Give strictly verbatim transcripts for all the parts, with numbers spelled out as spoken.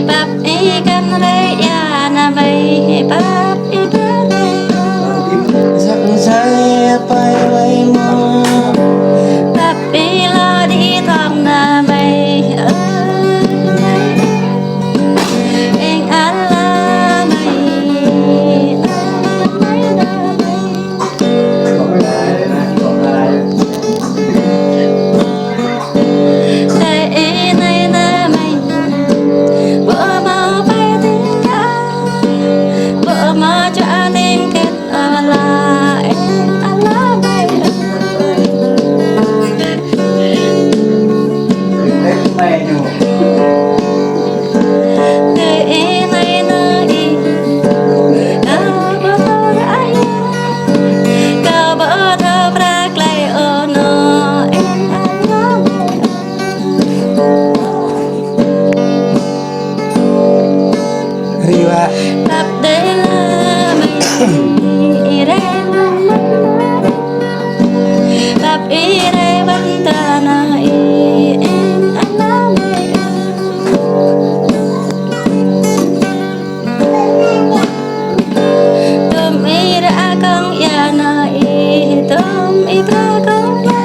Pap ikan rơi ya na bai, pap ikan rơi. Sa sa pai bai mo. Pap ilo di thong na bai. Eng ala bai. Riwa. Tôm ih ră kông ia na ih, tôm ih ră kông ia.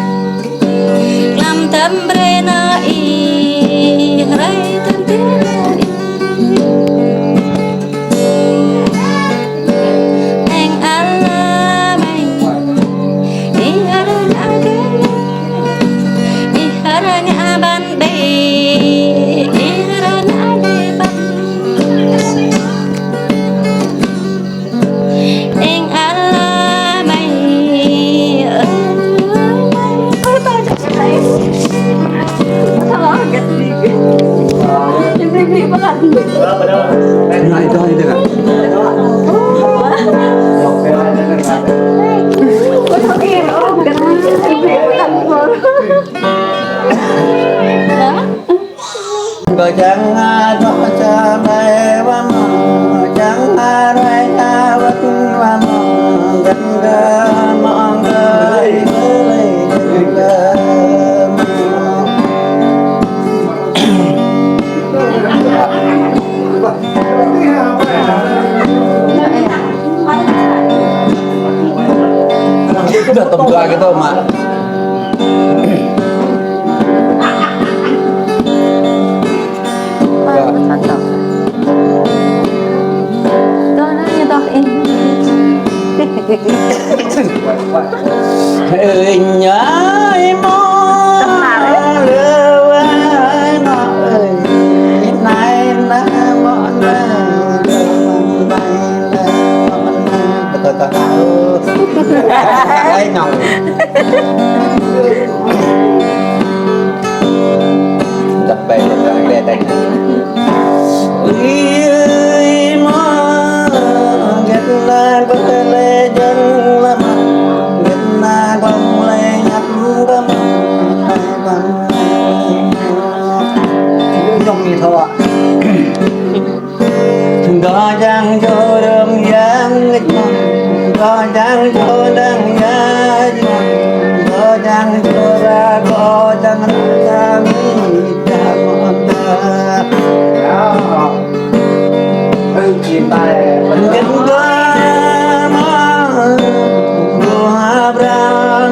Klăm tơm brơi na ih, hrơi tơm tih na ih. Eng ala mai. Ih arăng ake. Ih arăng aban bê. Ih arăng ake ban. Eng ala mai. Ôi, to chắc chắn đấy. Sao mà gật đi. Đi, đi, đi, đi, đi. Nah, itu, itu, Kak. Ôi, sao kìa, ôi, gật đi. Đi, đi, đi. Hả? Gơ̆ čang hơdră čơmai wa mơ̆, čang hơdră čơwơ̆t wa mơ̆, gơ̆n gơ̆ mơ̆ng gơ̆ ih mơlơi gơ̆n gơ̆ mơ̆. Dah tơm dua gitu, Mak. Ơ, mantap. Tuh, nah, nyetok, eh. Ơ, nyai mo. Tengah, ya? Lơ wa no, ơi. Nai na mo na. Nai na mo na. Betul tak tahu. Ai, ngau. Dăp bai dăp răng lĕ tĕng. Ơi ơi mă, gĕt na bơh lĕ jăng lăm, gĕt na glông lĕ ñăp gơ̆ mă, ai băng. Dong ni thâo. Gơ̆ jang jơrơ̆m yang ngĕt mơ̆n, gơ̆ jang jơnang yang ngĕt mơ̆n, gơ̆ jang jơra, gơ̆ jang rơka mi ta mơ̆n ta. Ngĕt gơ̆ mơ̆n, gơ̆ ha bra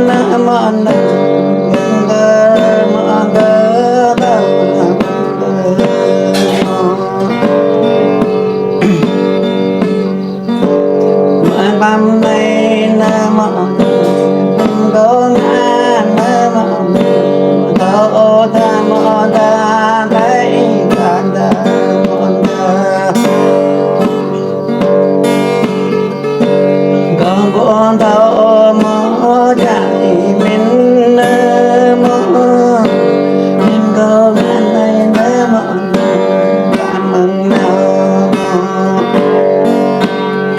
na mơ̆n, ngĕt gơ̆ mơ̆n gơ̆ ta mơ̆n. Mơ̆n păm nai na mơ̆n, gơ̆ ngă na mơ̆n, gơ̆ ôh ta mơ̆n ta, bai ta ta mơ̆n ta. Gơ̆ gơ̆ ta ôh mơ̆ jai min na mơ̆n, min gơ̆ ngă nai na mơ̆n. Amăng nao.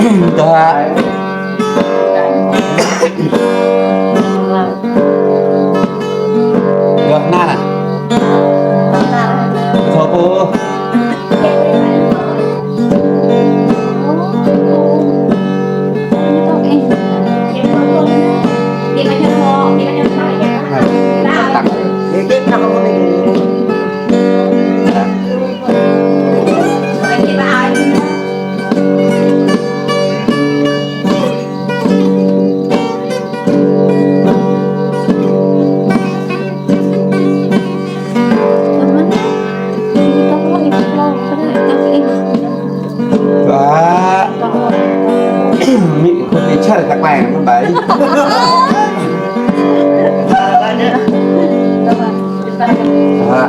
Dah. Dah, nah. Sopo? Ba. Mĭ khul đi čar tak lain pun bai. Ba.